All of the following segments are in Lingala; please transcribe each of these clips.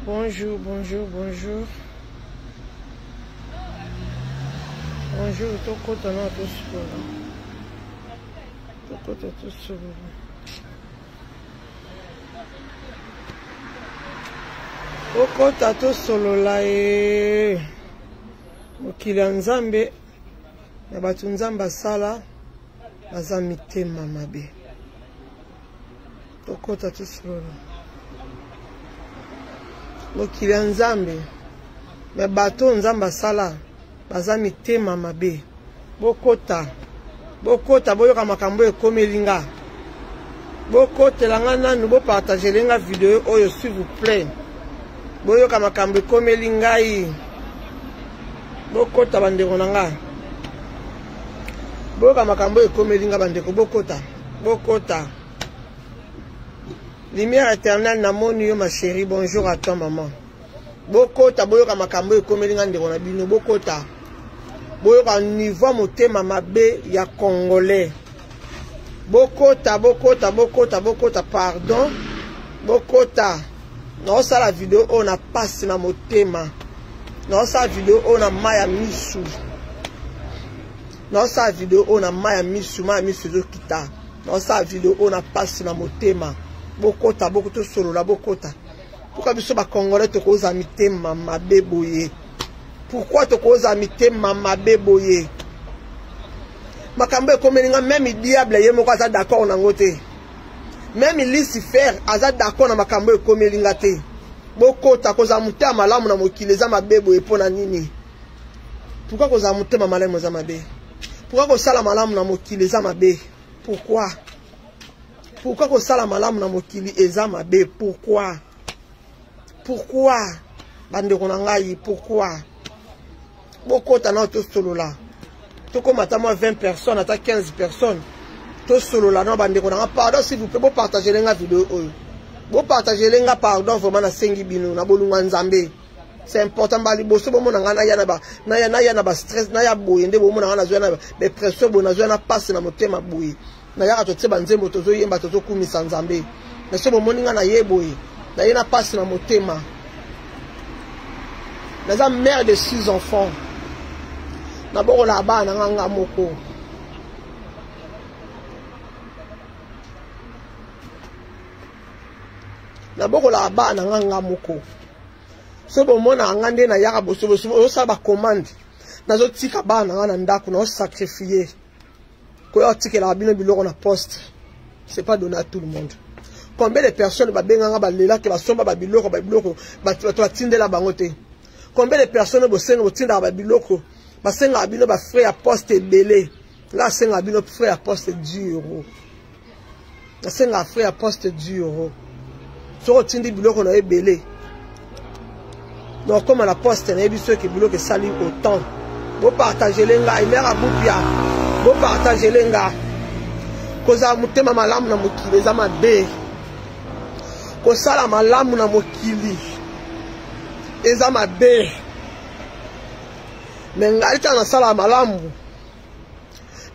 Bonjour, bonjour, bonjour. Bonjour, tokota na tosolola. Tokota tosolola. Tokota tosolola e. Mokili ya Nzambe na bato Nzambe asala baza mitema mabe. Tokota tosolola. Mokili ya Nzambe me bato oyo Nzambe asala baza mitema mabe. Bokota, bokota, boyoka makambo ekomeli nga. Bokotela nga nanu, bopartagele nga video oyo s'il vous plaît. Boyoka makambo ekomeli ngai. Bokota bandeko na nga. Boyoka makambo ekomeli nga bandeko, bokota, bokota. Lumière éternelle namoni yo ma chérie, bonjour à toi maman. Bokota boyoka makambo ekomeli nga ndeko na bino, bokota. Boyoka niveau motema mabe ya congolais. Bokota, bokota, bokota, bokota, pardon. Bokota. Naosala video oyo na pasi na motema. Naosala video oyo na mai ya misu. Naosala video oyo na mai ya misu, mai ya misu ezokita. Naosala video oyo na pasi na motema. Bokota, bokota, tosolola, bokota. Pourquoi biso ba congolais tokozala mitema mabe boye? Pourquoi tokozala mitema mabe boye? Makambo ekomeli nga, même diable ye moko aza d'accord nango te. Même Lucifer aza d'accord na makambo ekomeli nga te. Bokota, kozala motema malamu na mokili eza mabe boye mpo na nini? Pourquoi kozala motema malamu eza mabe? Pourquoi kosala malamu na mokili eza mabe? Pourquoi? Pourquoi kosala malamu na mokili eza mabe? Pourquoi? Pourquoi? Bandeko na ngai, pourquoi? Bokota na tosolola. Tokoma ata mwa 20 personnes, ata 15 personnes. Tosolola na bandeko na nga. Pardon s'il vous plaît, bopartagele nga video oyo. Bopartagele nga pardon vraiment nasengi bino na bolunga Nzambe. C'est important ba liboso bomona nga naya na ba naya naya na ba stress naya boye nde bomona nga nazwa na ba pression boye nazwa na passe na motema boye. Nayaka totie ba nzembo tozoyemba tozokumisa Nzambe. Mais so bomoni nga na ye boye, na ye na passe na motema. Naza mère de 6 enfants. Nabokola bana nga nga moko. Nabokola bana nga nga moko. So bomona nga nde nayaka boso boso osala ba commande. Nazotika bana nga na ndako, nazo sacrifier. Koya otikelaka bino biloko na poste. C'est pas donné à tout le monde. Combien de personnes babenganga balelaki basomba ba biloko ba biloko bato batindela bango te. Combien de personnes bosenga botindaka ba biloko basengaka bino ba frais ya poste ebele. Nga asengaka bino frais ya poste 10 euros. Nasengaka frais ya poste 10 euros. Soki otindi biloko na yo ebele, nakokoma na poste nayebi soki biloko esali autant. Bopartagele ngai, mère Abupia, bopartagele nga. Kozala motema malamu na mokili eza mabe. Kosala malamu na mokili eza mabe. Me ngai ntango nasala malamu,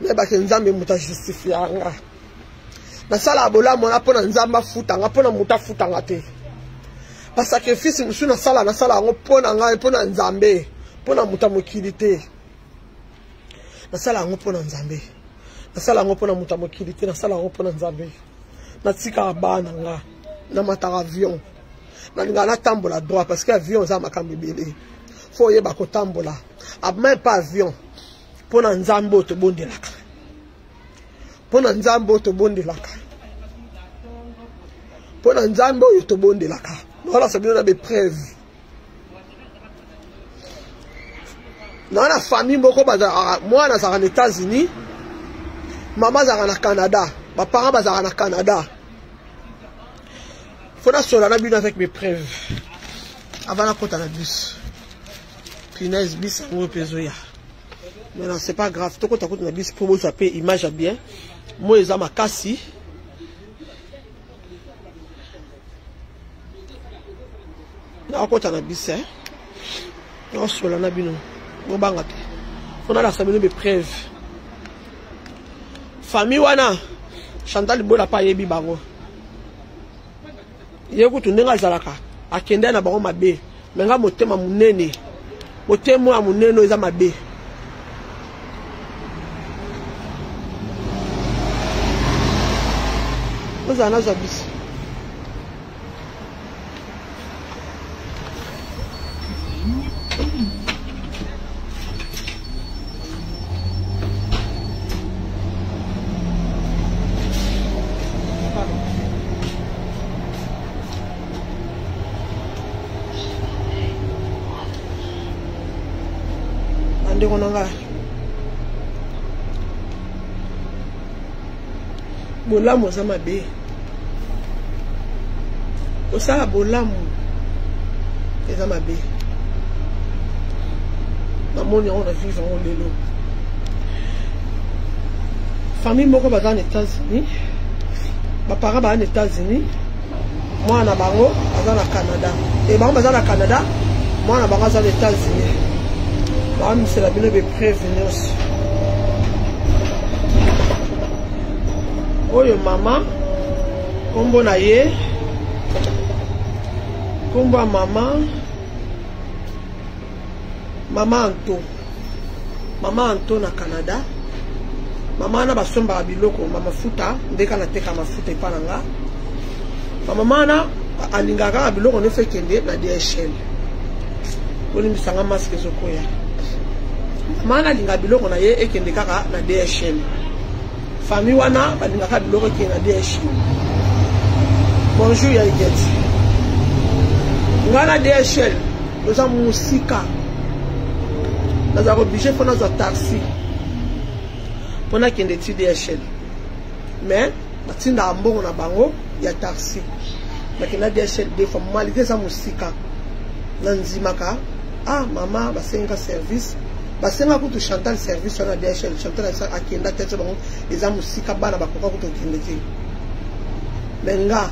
nayebaki Nzambe moto ajustifia nga. Nasala bolamu wana mpo na Nzambe afuta nga, mpo na moto afuta nga te. Ba sacrifice mosusu nasala, nasala yango mpo na ngai, mpo na Nzambe, mpo na moto ya mokili te. Nasala yango mpo na Nzambe. Nasala yango mpo na moto ya mokili te, nasala yango mpo na Nzambe. Natikaka bana nga, namataka avion. Nalingaka natambola droit parce que avion eza makambo ebele. Faut oyeba kotambola. Même pas avion. Mpo na Nzambe oyo tobondelaka. Mpo na Nzambe oyo tobondelaka. Mpo na Nzambe oyo tobondelaka. Naolakisa bino na bepreuve. Na na famille moko bazalaka, mwana azalaka na États-Unis, mama azalaka na Canada, ba parents bazalaka na Canada. Faut nasola na bino avec mes preuves. Avant nakota na bus. Punaise, bus yango mpe ezoya. Mais non, c'est pas grave. Tokota kutu na bus mpo bozwa mpe image ya bien. Moi eza makasi. Nakota na bus, hein. Nasola na bino. Bobanga te. Faut nalakisa bino be preuve. Famille wana Chantal Bola pa yebi bango. Ye kutu ndenge azalaka. Akendaki na bango mabe. Mais nga motema munene. Motema ya munene eza mabe. Ozala nazwa bisi. Bandeko na ngai, bolamu eza mabe. Kosala bolamu eza mabe. Namoni yango na vivre yango lelo. Famille moko baza na États-Unis, baparents baza na États-Unis, mwana na bango aza na Canada. E bango baza na Canada, mwana na bango aza na États-Unis. Bamisela bino bepreuve nyonso. Oyo mama kombo na ye, kombo ya mama, mama Anto, mama Anto na Canada. Mama wana basombaka biloko ba mafuta, ndeka nateka mafuta epa na nga. Ba mama wana alingaka kaka biloko nyonso ekende na DHL. Bolimbisa nga masque ezokoya. Mama wana alingaka biloko na ye ekende kaka na DHL. Famille wana balingaka biloko ekende na DHL. Bonjour ya Igeti. Nga na DHL toza mosika. Nazalaka oblige mpo nazwa taxi mpo nakende ti DHL. Mais batindaka mbongo na bango ya taxi. Nakenda DHL deux fois malgré eza mosika. Nandimaka ah mama basenga service. Basenga kutu Chantal service wana DHL. Chantal akenda te bango eza mosika, bana bakoka kutu kokende te. Mais nga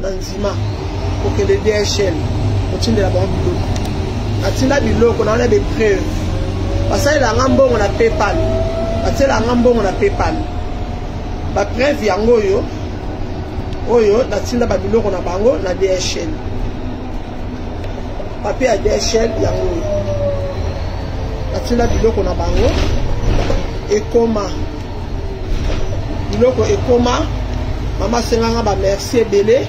na ndima kokende DHL kotindela bango biloko. Natinda biloko na wana be preuve. Basalela nga mbongo na PayPal. Batiela nga mbongo na PayPal. Ba preuve yango oyo oyo natinda ba biloko na bango na DHL. Papier ya DHL yango oyo. Natinda biloko na bango ekoma. Biloko ekoma. Mama asenganga ba merci ebele.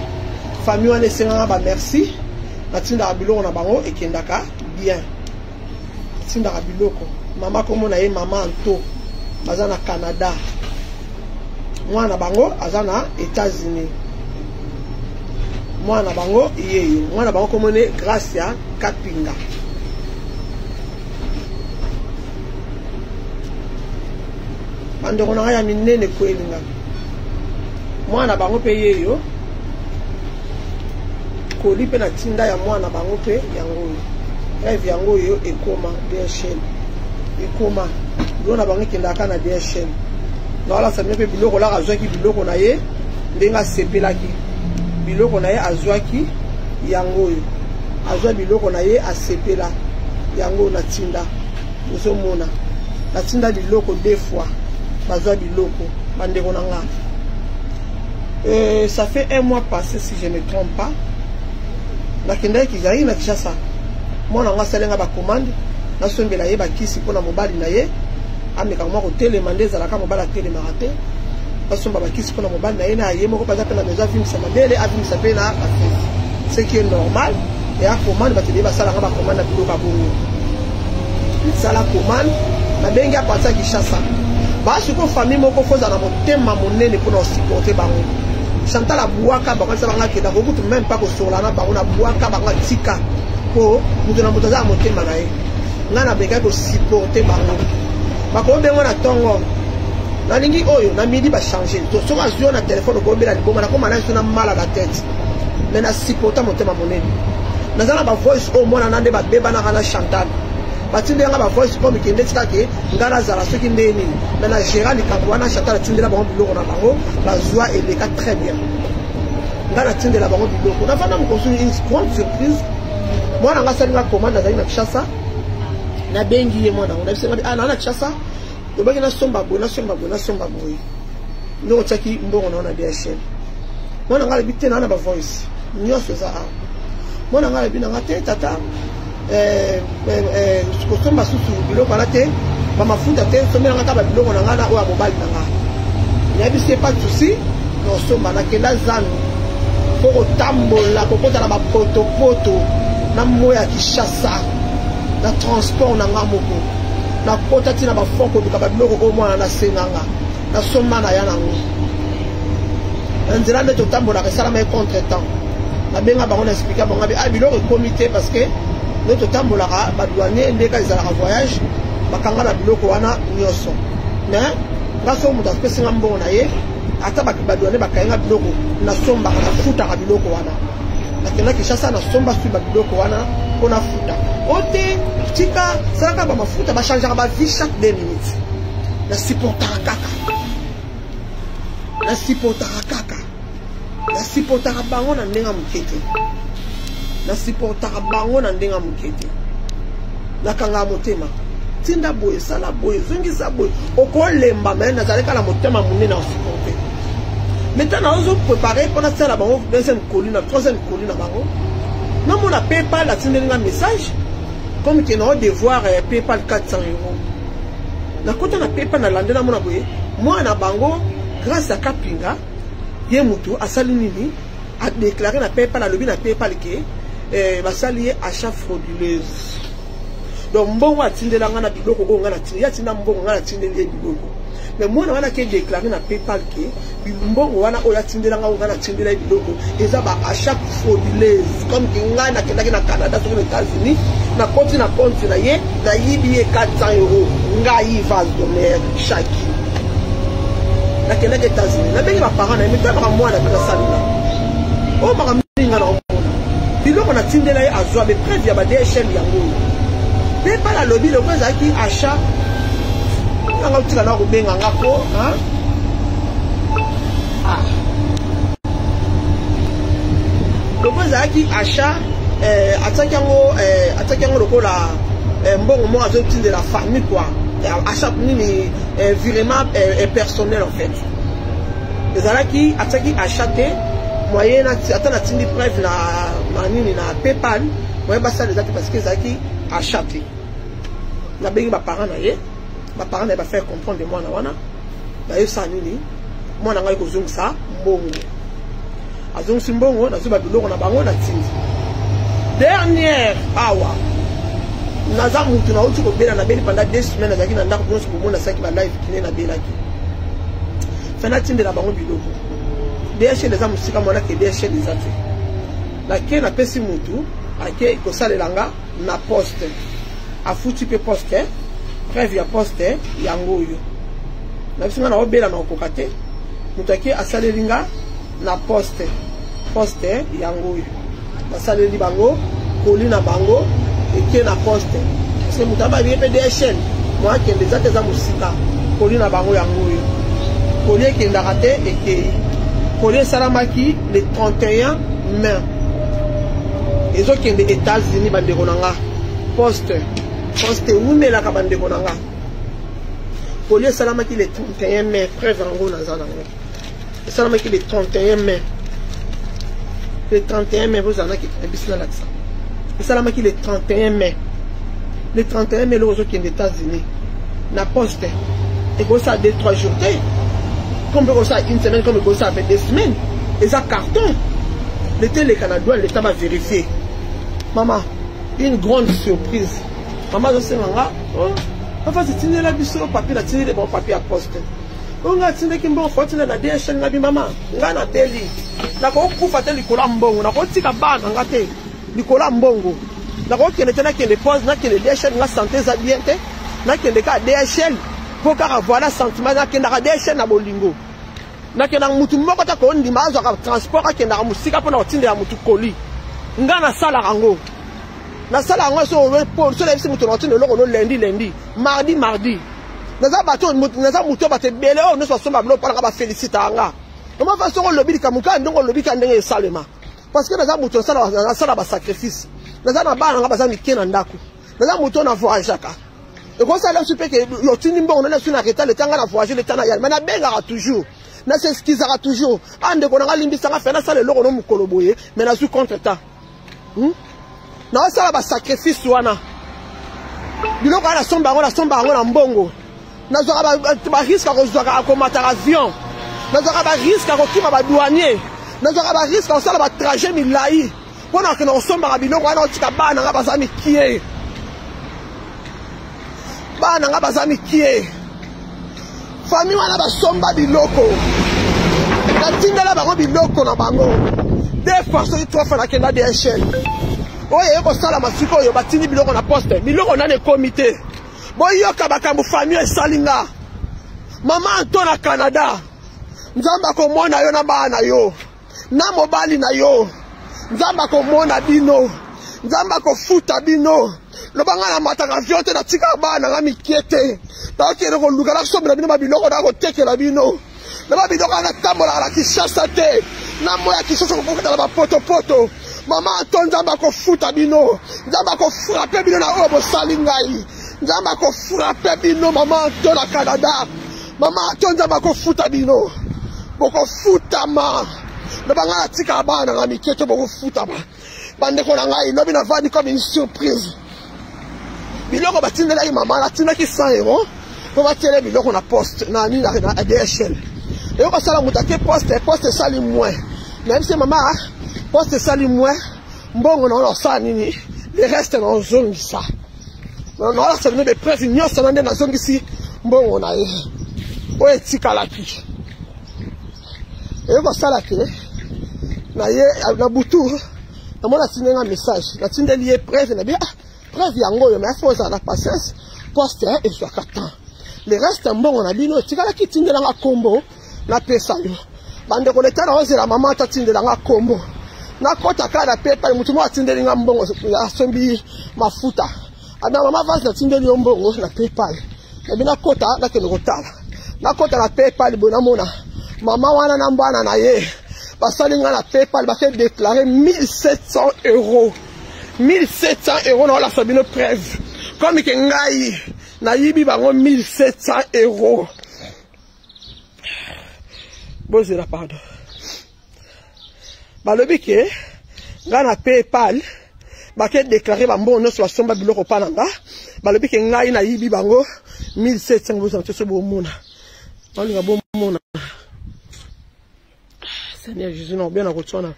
Famille wana esenganga ba merci. Natindaka biloko na bango ekendaka bien. Natindaka biloko. Mama kombo na ye mama Anto. Baza na Canada. Mwana na bango aza na États-Unis. Mwana na bango yeyo. Mwana na bango kombo ne Gracia Kapinga. Bandeko na ngai ya minene kwelinga. Mwana na bango pe yeyo. Koli pe na tinda ya mwana bango pe yango oyo. Rêve yango oyo ekoma DHL. Ekoma. Biloko na bango ekendaka na DHL. Naolakisa bino pe biloko laka azwaki biloko na ye ndenge asepelaki. Biloko na ye azwaki yango oyo. Azwa biloko na ye asepela. Yango na tinda. Ozomona. Natinda biloko deux fois. Bazwa biloko. Bandeko na nga. Ça fait un mois passé si je ne me trompe pas. Nakendaki kizalaki na Kinshasa. Mwana nga asalenga ba commande, nasombela ye bakisi mpona mobali na ye. Ameka mwa kotelema nde ezalaka mobali atelemaka te. Basomba bakisi mpona mobali na ye na ye moko baza pe na besoin avimisa mabele, avimisa pe na bafesi. Ce qui est normal. Et a commande bato ebele basalanga ba commande na biloko ya bongo. Sala commande, nabengi a partir ya Kinshasa. Ba siko famille moko faut na motema monene mpona supporter bango. Chantal abuaka bango asa bango akenda kokutu même pas kosola na bango na buaka bango atika po moto na moto aza na motema na ye. Ngai nabekaki kosupporter bango. Bakobengo na tongo. Nalingi oyo na midi ba changer. Soki azwi yo na telefone okobela liboma nakoma na na mal à la tête. Mais na supporta motema monene. Naza na ba voice oyo mwana na nde babebanaka na Chantal. Batindeli nga ba voice comme kende tika ke nga nazala soki nde nini. Mais na gérant likambo wana Chantal atindela bango biloko na bango bazwa eleka très bien. Nga natindela bango biloko. Nafanda mokonzi une grande surprise. Mwana nga asali nga commande azali na Kinshasa. Nabengi ye mwana ngo nayebisi nga ah na na Kinshasa. Lobaki nasomba boye, nasomba boye, nasomba boye. Ndenge otiaki mbongo na yo na DHL. Mwana nga alobi te na na ba voice. Nyonso eza awa. Mwana ngai alobi na nga te, tata, kosomba susu biloko wana te, bamafuta te, sombela nga kaka babiloko na ngai na oyo ya mobali na nga. Nayebisi ye pas de souci, nasomba. Nakenda zando mpo kotambola, kokota na bapotopoto na moi ya Kinshasa na transport na nga moko, nakota ntina bafond koluka babiloko oyo mwana nasenga nga, nasomba na ya nango na nzela nde totambolaka. Esalama ye contre temps, nabenga bango, na explika bango ah, biloko ekomi te parce que nde totambolaka, badouanier ndeka ezalaka voyage, bakanga na biloko wana nyonso. Mais nga soki moto apesi nga mbongo na ye, ata badouanier bakangi nga biloko, nasombaka, nafutaka biloko wana. Nakenda Kinshasa, nasomba sui babiloko wana mpo nafuta. O te, tika salaka bamafuta, bachangeaka bavie chaque 2 minutes. Nasupportaka kaka, nasupportaka kaka, nasupportaka bango na ndenge ya moke te, nasupportaka bango na ndenge ya moke te. Nakangaka motema, tinda boye, sala boye, zongisa boye, okolemba. Me nazali kaka na motema monene na osupporte. Mais ntango nazoprépare mpo nasala bango deuxième colis na troisième colis na bango, namona PayPal atindeli nga message comme ke nao devoir PayPal 400 €. Nakota na PayPal, nalande, namona boye mwana bango Grâce ya Kapinga, ye mutu asali nini, adéclaré na PayPal, alobi na PayPal ke basali ye achat frauduleuse. Donc mbongo atindela nga na biloko oyo nga natindi, ye atinda mbongo, nga natindeli ye biloko, mais mwana wana ke déclaré na PayPal ke mbongo wana oyo atindela nga, oyo nga natindela ye biloko, eza ba achat frauduleuse, comme ke ngai nakendaki na Canada soki na États-Unis, nakoti na compte na ye, nayibi ye 400 €. Ngai vase d'honneur Shaki, nakendaki États-Unis, nabengi baparent na ye, metabaka mwana mpe nasalela oyo makambo mingi. Nga na omona biloko natindela ye, azwa bapreuve ya ba DHL yango oyo. PayPal alobi loko ezalaki achat nanga, otika na kobenga nga ko ah. Loko ezalaki achat, atiaki yango, atiaki yango lokola mbongo moko azotindela famille quoi, achat nini, virement personnel en fait. Ezalaki atiaki achat te, moyen ata natindi preuve na nini, na PayPal, moyen basala eza te parce que ezalaki achat te. Nabengi baparent na ye, baparent na ye bafaire comprendre mwana wana, bayosala nini, mwana ngai kozongisa mbongo. Azongisi mbongo, nazwi babiloko na bango, natindi dernière. Awa naza mutu nauti kobela, nabeli pendant 2 semaines, nazalaki na ndako nyonso, bomona nasalaki balive kine nabelaki. Fe natindela bango biloko, DHL eza mosika, mwana ke DHL eza te. Nake, napesi mutu ake kosalela nga na poste, afuti mpe poste, preuve ya poste yango oyo. Na biso nga naobela na okoka te, moto ake asaleli nga na poste, poste yango oyo. Basaleli bango colis na bango, eke na poste parce que moto ababi ye mpe DHL mo akende eza te, eza mosika. Colis na bango yango oyo, colis ekendaka te, ekei. Colis esalamaki le 31 mai, ezokende États-Unis. Bandeko na nga, poste, poste ewumelaka. Bandeko na nga, colis esalamaki le 31 mai, preuve yango naza nango. Esalamaki le 31 mai, le 31 mai, bozala na biso, nalakisa. Esalamaki le 31 mai, le 31 mai. Eloko ozokende États-Unis na poste, ekosala 2 3 jours te, comme ekosala une semaine, comme ekosala mpe 2 semaines. Eza carton leta eleka na douane, leta bavérifie. Mama, une grande surprise, mama azosenga nga, oh, afasi tindela biso papier. Natindeli bango papier ya poste oyo ngai atindaki mbongo, fo atinda na DHL. Ngai bi mama, ngai nabeli, nakokufa te likolo ya mbongo, nakotika bana nga te likolo ya mbongo, nakokende te, nakende pose, nakende DHL. Nga santé eza bien te, nakende kaka DHL mpo kaka voilà sentiment. Nakendaka DHL na bolingo, nakendaka mutu moko te kondima azwaka transport, akendaka mosika mpona kotindela mutu colis. Nga nasalaka yango, nasala yango. So nayebisi moto na kotinda eloko no lundi, lundi, mardi, mardi. Naza bato, naza motu oyo bato ebele oyo nyonso basomba biloko mpo nanga, bafélicitaka nga. Oma fa soki olobi likambo kaka ndenge olobi, kaka ndenge esalema, parce que naza motu nasala basacrifice, naza na bana nga baza mike na ndako, naza motu oyo na voyageaka. Ekosala biso mpe ke otindi mbongo nani asu na retard, leta nga na voyage, leta na yali, mais nabengaka toujours, nas'excusaka toujours: a ndeko na nga, limbisanga, fe nasala eloko no mokolo boye, mais nazwi contre temps. Naosala basacrifice wana, biloko wana nasomba yango, nasomba yango na mbongo. Nazwaka bariske ya kozwaka akomataka avion, nazwaka bariske ya kokima badouanier, nazwaka bariske ya kosala batrajet milai mpo na kokende kosombaka biloko wana. Otika bana nga baza mikie, bana nga baza mikie. Famille wana basomba biloko, natindela bango biloko na bango deux fois soki trois fois. Nakenda DHL oyo eye kosalama sikoyo, batindi biloko na poste, biloko nani ekomi te. Boyoka makambo famille esali nga. Mama Anto na Canada, Nzambe akomona yo na bana na yo na mobali na yo. Nzambe akomona bino, Nzambe akofuta bino. Loba ngai namataka avion te, natikaka bana na nga mikie te, nakokende koluka, nakosombela bino babiloko, nakotekela bino. Loba biloko wana, natambolaka na Kinshasa te, na moi ya Kinshasa kokokotala bapotopoto. Mama Anto, Nzambe akofuta bino, Nzambe akofrape bino na oyo bosali ngai. Nzambe akofrape bino. Mama Anto na Canada, mama Anto, Nzambe akofuta bino, bokofutama. Loba ngai natikaka bana na nga mike te, bokofutama. Bandeko na ngai, lobi navandi comme une surprise, biloko batindelaki mama, natindaki 100 euro mpo batiele biloko na poste na nini, na DHL. Eyo kosala moto ake poste, poste esali moins. Nayebisi mama, poste esali moins, mbongo na osala nini? Le reste naozongisa, naolakisa bino bapreuve nyonso na nde nazongisi mbongo na ye oyo etikalaki. Eyo kosala ke na ye na butu, namoni atindi nga message, natindeli ye preuve na bi ah, preuve yango oyo. Mais faut ozala na patience, poste ezwaka temps. Le reste mbongo na bino etikalaki, tindelanga nkombo napesa yo. Bandeko, leta na ozela mama ata atindelanga nkombo, nakɔta kaka na PayPal. Motu moko atindeli nga mbongo, asombi mafuta abia: "Mama Vase, natindeli yo mbongo na PayPal." Nabi nakɔta, nakende kotala, nakɔta na PayPal boye, namona mama wana na mbwana na ye basali nga na PayPal, bake déclare 1700 euros, 1700 euros. Naolakisa bino preuve comme ke ngai nayibi bango 1700 euros. Bozela, pardon. Balobi ke ngai na PayPal bake déclare bambongo nyonso basomba biloko mpa na nga. Balobi ke ngai nayibi bango 1700. Bozala te so bomona, balinga bomona. Seigneur Jésus, na obia na kotswana,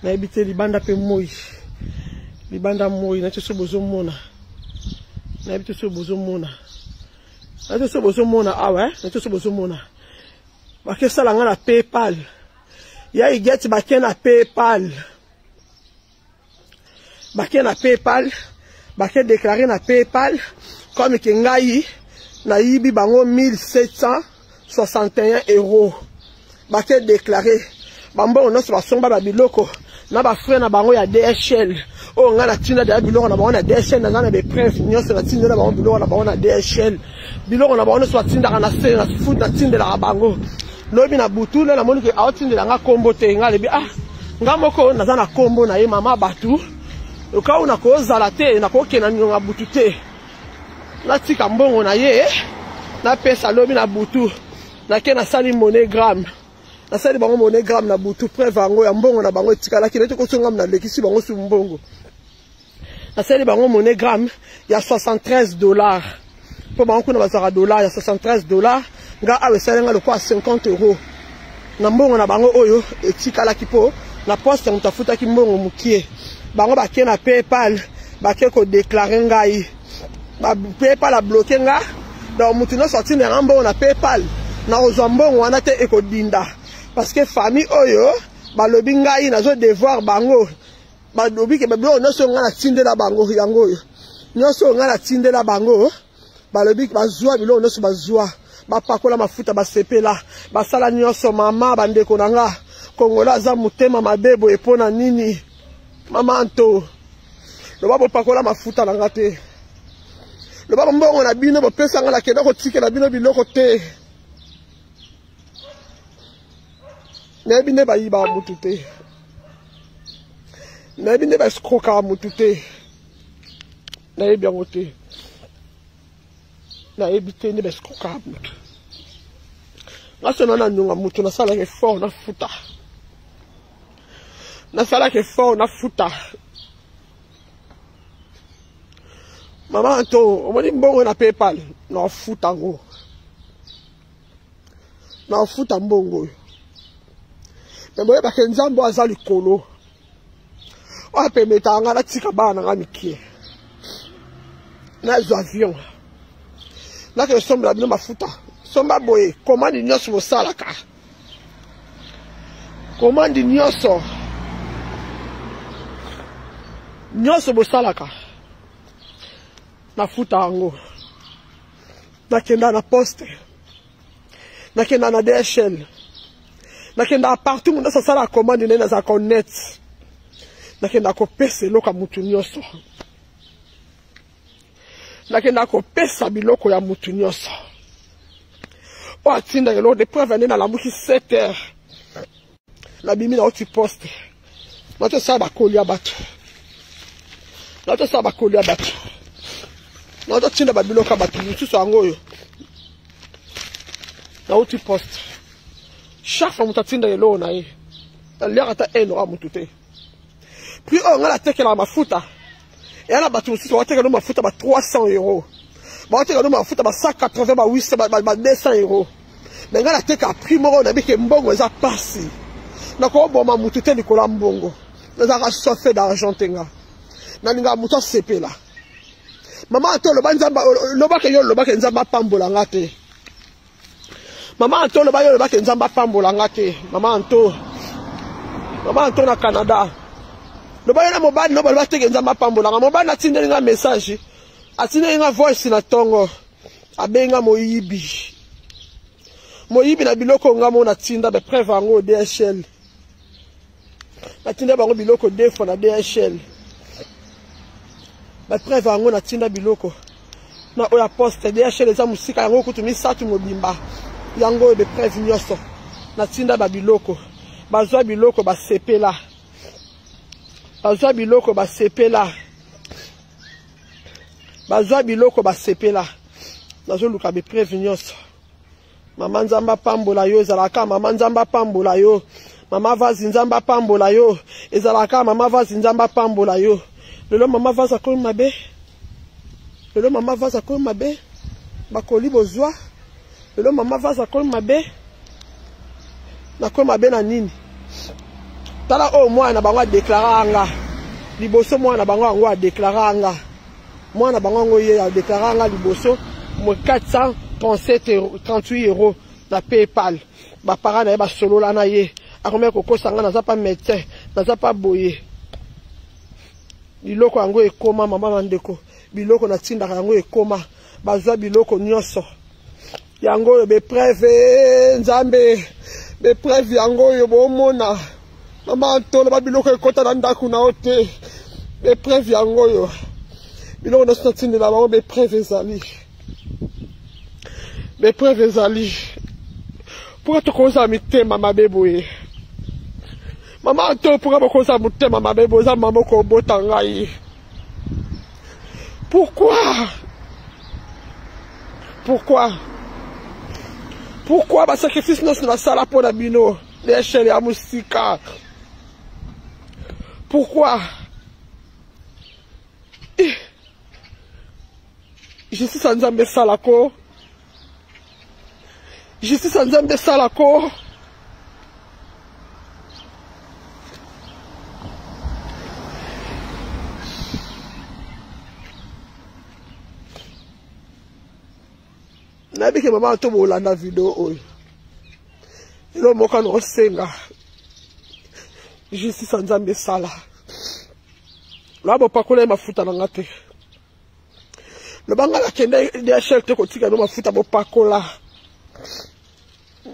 nayebi te libanda mpe moi, libanda moi. Nayebi te so bozomona, nayebi te so bozomona, nayebi te so bozomona awa. Nayebi te so bozomona. Bakesala nga na PayPal ya Igeti, bake na PayPal, bake na PayPal, bake déclare na PayPal comme ke ngai nayibi bango 1761 euros. Bake déclare bambongo nyonso basomba babiloko na bafrais na bango ya DHL oyo ngai natinda deya biloko na bango na DHL. Naza na bapreuve nyonso, natindela bango biloko na bango na DHL, biloko na bango nyonso batindaka na se na food, natindelaka bango. Lobi na butu nde namoni ke aotindela nga kombo te. Nga alobi: "Ah, nga moko naza na kombo na ye." Mama bato okau, nakozala te, nakokenda nionga butu te, natika mbongo na ye, napesa. Lobi na butu nake, nasali MoneyGram, nasali bango MoneyGram na butu. Preuve yango ya mbongo na bango etikalaki, neti kosongam, nalekisi bango su mbongo. Nasali bango MoneyGram ya 73 dollars, mpo bango kuna bazwaka dollar ya 73 dollars. Nga awa esali nga lokola 50 euro na mbongo na bango oyo etikalaki, mpo na poste moto afutaki mbongo mokie. Bango bake na PayPal, bake kodéclare ngai, PayPal abloquer nga. Donc motu nyonso atindaka mbongo na PayPal, nakozwa mbongo wana te, ekodinda, parce que famille oyo balobi ngai nazo devoir bango. Balobi ke biloko nyonso oyo ngai natindela bango, yango oyo nyonso oyo ngai natindela bango, balobi bazwa biloko nyonso, bazwa, bapakola mafuta, basepela, basala nyonso. Mama, bandeko na nga, Kongola aza motema mabe boye mpo na nini? Mama Anto, loba bopakola mafuta na nga te, loba mbongo na bino bopesa nga, nakenda kotikela bino biloko te. Nayebi nde bayibaka mutu te, nayebi nde baescroquaka mutu te, nayebi yango te, nayebi te nde baescroquaka mutu. Nga so na nanyonga mutu, nasalaka effort nafuta, nasalaka effort nafuta. Mama Anto, omoni mbongo na PayPal, naofuta yango. Naofuta mbongo oyo. Me boyebake Nzambe oyo aza likolo. Oyo apemetaka ngai natika bana na ngai mike. Nazwa avion. Nakende sombela bino mafuta. Somba boye, commande nyonso bosalaka. Commande nyonso. Nyonso bosalaka. Nafuta yango. Nakenda na poste. Nakenda na DHL. Nakenda partout moto nyonso asala commande naye nazalaka honnête. Nakenda kopesa eloko ya moto nyonso. Nakenda kopesa biloko ya moto nyonso. Oyo atindaka eloko de preuve nde nalamuki 7 heures. Nabimi na oti poste. Natosala bakoli ya bato. Natosala bakoli ya bato. Natotinda babiloko ya bato mosusu yango oyo. Nauti poste. Chaque fois moto atindaka eloko na ye. Naliaka ata eno ya moto te. Prix oyo ngai natekelaka mafuta. Eya na bato mosusu baotekela no mafuta ba 300 euros. Baotekela no mafuta ba 180, ba 800, ba 200 euros. Mais ngai nateka prix moko nayebi ke mbongo eza pasi. Nakoboma motu te likolo ya mbongo. Nazalaka soif d'argent te nga. Nalingaka motu asepela. Mama Anto loba Nzambe lobaka yo lobaka Nzambe apambola nga te. Mama Anto loba yo lobaka Nzambe apambola nga te. Mama Anto. Mama Anto na Canada. Loba yo na mobali no baloba te ke Nzambe apambola nga. Mobali atindeli nga message. Atindeli nga voice na tongo. Abenga moyibi. Moyibi na biloko nga mo natinda ba preuve yango DHL. Natinda bango biloko deux fois na DHL. Ba preuve yango natinda biloko. Na oyo ya poste DHL eza mosika yango kutu misato mobimba. Yango oyo ba preuve nyonso. Natinda ba biloko. Bazwa biloko basepela. Bazwa biloko basepela. Bazwa biloko basepela. Nazoluka ba preuve nyonso. Mama Nzambe apambola yo, ezalaka mama Nzambe apambola yo. Mama Vazi Nzambe apambola yo, ezalaka mama Vazi Nzambe apambola yo. Lelo mama Vazi akomi mabe. Lelo mama Vazi akomi mabe. Bakoli bozwa. Lelo mama Vazi akomi mabe. Nakomi mabe na nini? Tala oyo mwana na bango adeklara nga. Liboso mwana na bango yango adeklara nga. Mwana bango yango ye adeklara nga liboso mo 437 38 euros na PayPal. Ba parents na ye basolola na ye. Akomaki kokosa nga naza pa médecin, naza pa boye. Biloko yango ekoma mama na ndeko, biloko natindaka yango ekoma, bazwa biloko nyonso. Yango oyo be preuve Nzambe, be preuve yango oyo bomona. Mama Antolo ba biloko ekota na ndako na yo te. Be preuve yango oyo. Biloko nyonso natindela bango be preuve ezali. Be preuve ezali. Pourquoi tokozala mitema mabe boye? Mama Anto, pourquoi bokozala motema mabe boye? Oza mama okobota ngai. Pourquoi? Pourquoi? Pourquoi ba sacrifice nyonso nasala mpo na bino na echelle ya mosika? Pourquoi? Eh. Justice ya Nzambe esala ko. Justice ya Nzambe esala ko. Nayebi ke mama to bolanda video oyo. Elo moko na osenga justice ya Nzambe esala. Loba bopakola ye mafuta na nga te. Loba nga nakende DHL te kotika no mafuta bopakola.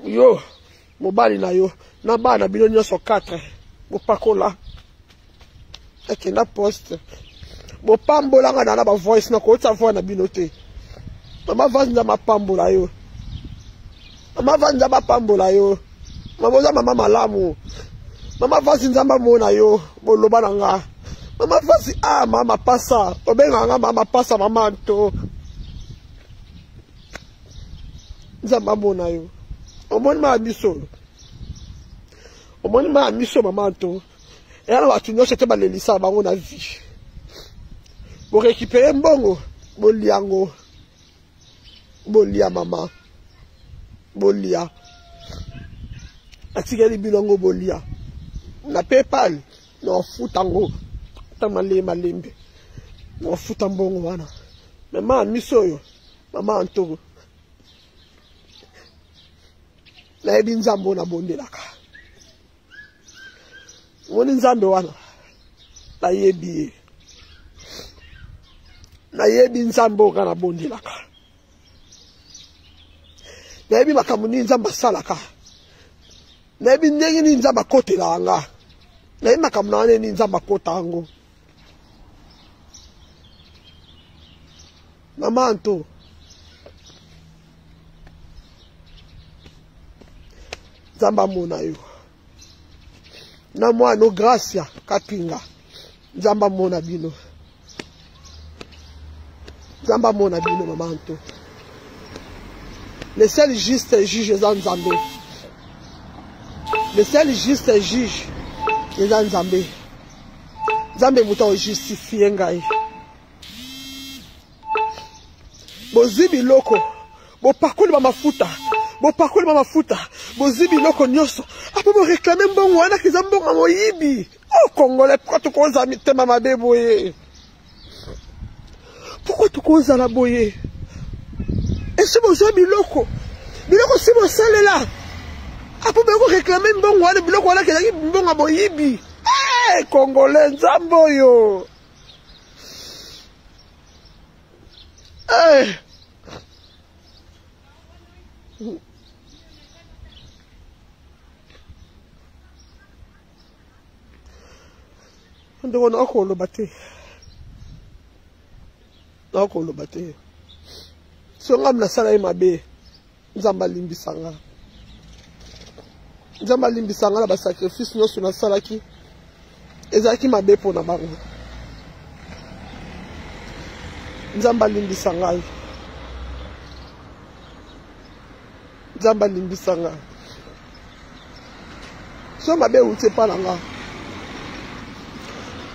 Yo mobali na yo na bana bino nyonso 4 bopakola. Akenda poste. Bopambola nga na ba voice na kotia voix na bino te. Mama Vaz Nzambe apambola yo. Mama Vaz Nzambe apambola yo. Mama oza mama malamu. Mama Vaz Nzambe amona yo. Boloba na nga. Mama Vaz, ah mama pasa. Obenga nga mama pasa mama Anto. Nzambe amona yo. Omoni ma miso. Omoni ma miso mama Anto. Eya na bato nyonso te balelisa bango na vie. Borécupérer mbongo, Bolia yango. Bolia mama. Bolia. Atikeli bino yango bolia. Na PayPal nafuta yango ata malembe malembe. Nafuta mbongo wana. Mais ma miso oyo, mama Anto. Nayebi Nzambe oyo nabondelaka. Omoni Nzambe wana, nayebi ye. Nayebi Nzambe oyo kaka nabondelaka. Nayebi makambo nini Nzambe asalaka. Nayebi ndenge nini Nzambe akotelaka nga. Nayebi makambo na nga ndenge nini Nzambe akota yango. Mama Anto, Nzambe amona yo na mwana Gracia Kapinga. Nzambe amona bino. Nzambe amona bino mama Anto. Le seul juste juge eza Nzambe. Le seul juste juge eza Nzambe. Nzambe moto ajustifie ngai. Bozwi biloko, bopakoli ba mafuta, bopakoli ba mafuta, bozwi biloko nyonso, apo boreklame mbongo wana eza mbongo ya moyibi. Oh Congolais, pourquoi tokozala mitema mabe boye? Pourquoi tokozala boye? Esi bozwa biloko, biloko si bosalela, apo boye koreklame mbongo wana, biloko wana ezalaki mbongo ya moyibi. Hey, Congolais, Nzambe oyo. Hey. Ndeko nakoloba te, nakoloba te. So ngai nasala ye mabe, Nzambe alimbisa nga. Nzambe alimbisa nga na basacrifice nyonso nasalaki, ezalaki mabe mpo na bango. Nzambe alimbisa ngai. Nzambe alimbisa ngai. So mabe euti epa na nga,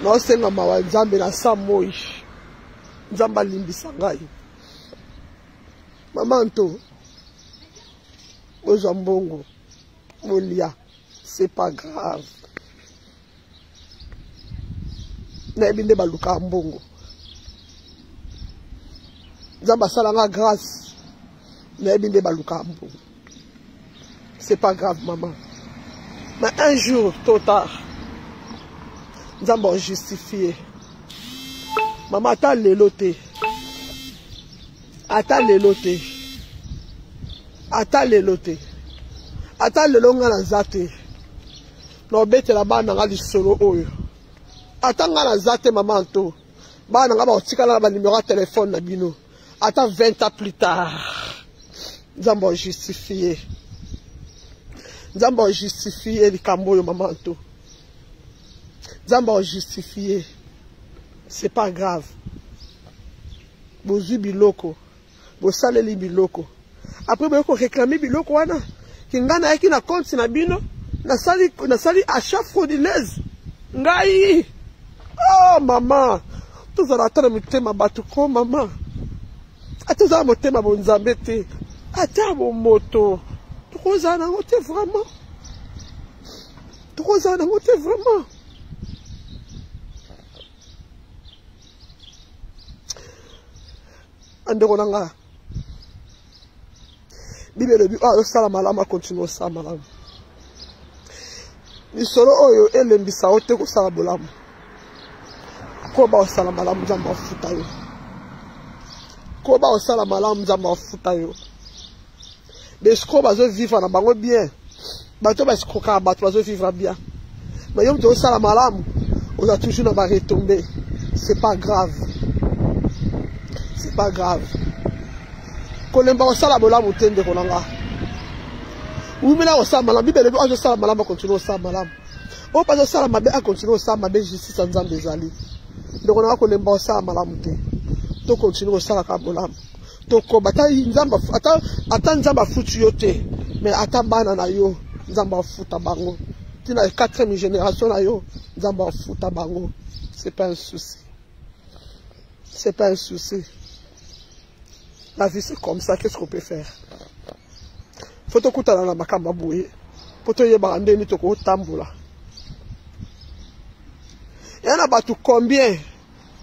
naosenga mawa Nzambe na sa moi. Nzambe alimbisa ngai. Mama Anto, bozwa mbongo bolia, c'est pas grave. Nayebi nde balukaka mbongo. Nzambe asala nga grâce. Nayebi nde balukaka mbongo. C'est pas grave maman. Mais un jour tôt tard, Nzambe a justifié. Maman ata lelo te. Ata lelo te. Ata lelo te. Ata lelo nga naza te. Na obetela bana nga lisolo oyo. Ata nga naza te maman Anto. Bana nga bakotikala na ba numéro ya téléphone na bino. Ata 20 ans plus tard. Nzambe a justifié. Nzambe a justifié likambo oyo maman Anto. Nzambe a justifié. C'est pas grave. Bozwi biloko, bosaleli biloko. Après boye ko réclamer biloko wana. Ki nga nayaki na compte na bino, nasali nasali achat frauduleuse. Ngai. Oh maman, tozala ata na mitema bato ko maman. Ata ozala motema bonzambe te. Ata bomoto. Tokozala nango te vraiment. Tokozala nango te vraiment. Andeko na nga. Bible elobi oyo azosala malamu akontinue kosala malamu. Lisolo oyo elembisa yo te kosala bolamu. Koba osala malamu Nzambe afuta yo. Koba osala malamu Nzambe afuta yo. Bescroc bazo vivre na bango bien. Bato ba escrokaka bato bazo vivre bien. Mais yo moto osala malamu, oza toujours na ba retombées. C'est pas grave. C'est pas grave. Kolemba kosala bolamu te ndeko na nga. Wumela kosala malamu, Bible elobi oyo azosala malamu akontinue kosala malamu. Oyo mpe azosala mabe akontinue kosala mabe, justice ya Nzambe ezali. Ndeko na nga kolemba kosala malamu te. To continue kosala kaka bolamu. Tokoba ata Nzambe ata ata Nzambe afuti yo te, mais ata bana na yo Nzambe afuta bango. Tina 4e génération na yo Nzambe afuta bango. C'est pas un souci. C'est pas un souci. La vie c'est comme ça, qu'est-ce qu'on peut faire? Faut tokutana na makambo boye po toyebaka ndenge nini tokotambola. Ya na bato combien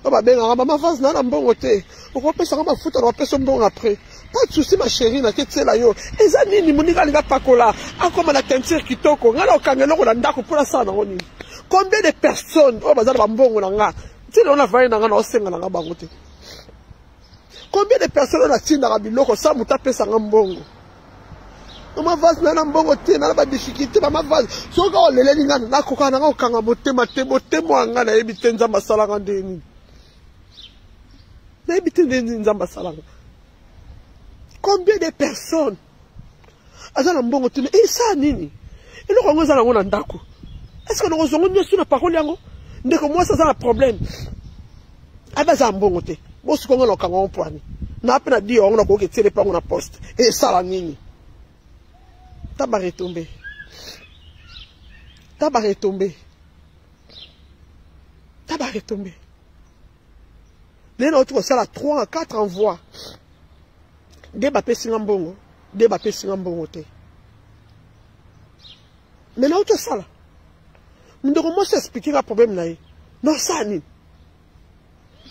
oyo babengaka mama vase na na mbongo te, okopesanga mafuta na bapesa mbongo après. Pas de souci ma chérie, naketiela yo. Eza nini moninga alinga pakola akoma na teinture kitoko, ngai na okanga eloko na ndako mpo nasala nango nini? Combien de personnes oyo baza na bambongo na nga ntina oyo navandi na nga na osenga na nga bango te? Combien de personnes oyo natindaka biloko sa moto apesa nga mbongo? Mama vase na na mbongo te, na na badifficulté. Mama vase, soki oleleli nga, nakoka nanga kokanga motema te. Motema ya nga nayebi te Nzambe asalaka ndenge nini, nayebi te ndenge nini Nzambe asalaka. Combien de personnes aza na mbongo te? Esala nini eloko yango eza nango na ndako? Est ce que nakozwa yango nyonso na parole yango? Ndeko mwasi aza na problème, abe aza na mbongo te, bosuka ngo na okanga ngo mpwani na mpe na dio yango nakoki etiele mpe yango na poste. Esala nini? Ta baretombe, ta baretombe, ta baretombe. Lelo nauti kosala 3 4 envoi nde bapesi nga mbongo, nde bapesi nga mbongo te. Me nauti osala, ndeko mwasi explike nga problème na ye, naosala nini?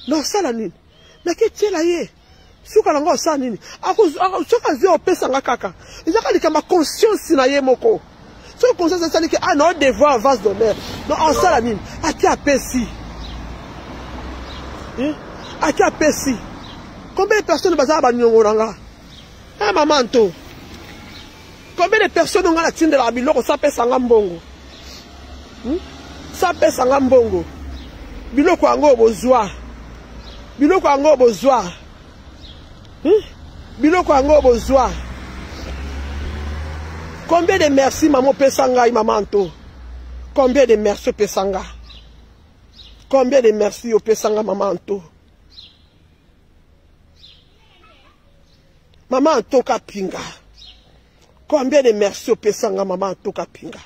Naosala nini? Naketiela ye suka nango, osala nini? Soki azwi, opesa nga kaka, ezaka likambo ya conscience na ye moko. Soki conscience esali ke ah, nao devoir vase d'honneur, donc osala nini? Ati apesi, ati apesi. Combien de personnes bazala baniongo na nga? Ah, mama nto, combien de personnes nga natindelaka biloko sa apesa nga mbongo? Sa apesa nga mbongo, biloko yango bozwa, biloko yango bozwa, Biloko yango bozwa. Combien de merci mama opesa ngai, mama Anto? Combien de merci opesa nga? Combien de merci opesa nga, mama Anto? Mama Anto Kapinga, combien de merci opesa nga, mama Anto Kapinga?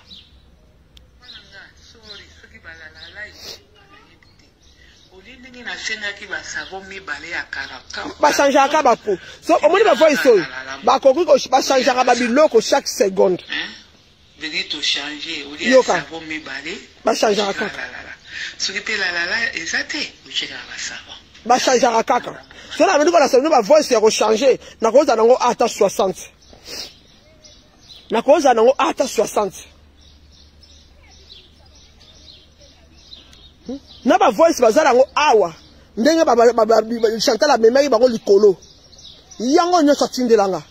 Bachangeaka bapo so omoni bavoice oyo bakoki bachangeaka babiloko chaque seconde. Yoka, bachangeaka kaka, soki mpe lalala eza te, otiekaka basavon. Bachangeaka kaka. So na bandi kolasa bino bavoice ya kochange, nakozala nango ata 60, nakozala nango ata 60 na bavoice baza nango awa. Ndenge Chantal amemaki bango likolo yango nyonso, atindelanga,